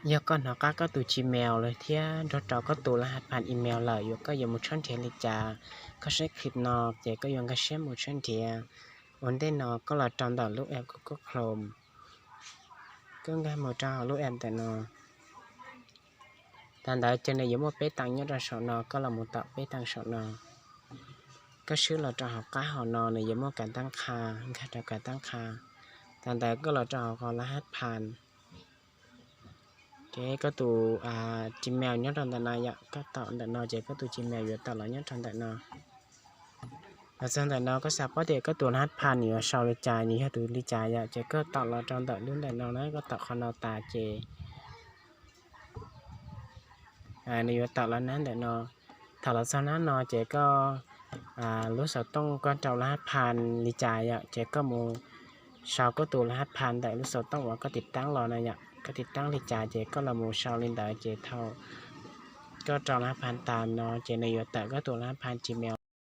Yog koj hnov qab koj tus Gmail lawm thiab nrog rau koj tus laj hab phan email lawm, yuav koj yuav mus tshawb nrhiav li cas? Koj saib clip no ces koj yuav nkag siab mus tshawb nrhiav. Ua ntej no koj los rau ntawm lub app Google Chrome, koj nkag mus rau hauv lub app ntawm no. Tag ntawd ces nws yuav muaj peb teev nyob rau saum no, koj los mus tom peb teev saum no. Koj swb los rau hauv qab hauv no nws yuav muaj kav tab qha, nkag rau kav tab qha. Tag ntawd koj los rau hauv qhov laj hab phan, ces koj tus Gmail nyob rau ntawm no yom, koj tom ntawm no ces koj tus Gmail yuav tawm los nyob rau ntawm no. Los txog ntawm no koj xav paub tias koj tus laj hab phan nws yuav sau li cas, nws yog tus li cas yom, ces koj tom los rau ntawm lub ntawm no na, koj tom qhov no tas ces nws yuav tawm los nab ntawm no. Thaum los txog nab no ces koj lub xov tooj koj rau laj hab phan li cas yom, ces koj mus sau koj tus laj hab phan ntawm lub xov tooj uas koj tiv taab los na yom. Koj tiv taab li cas ces koj los mus sau li ntawd, ces thaum koj rau laj hab phan tas no ces nws yuav tawm koj tus laj hab phan Gmail.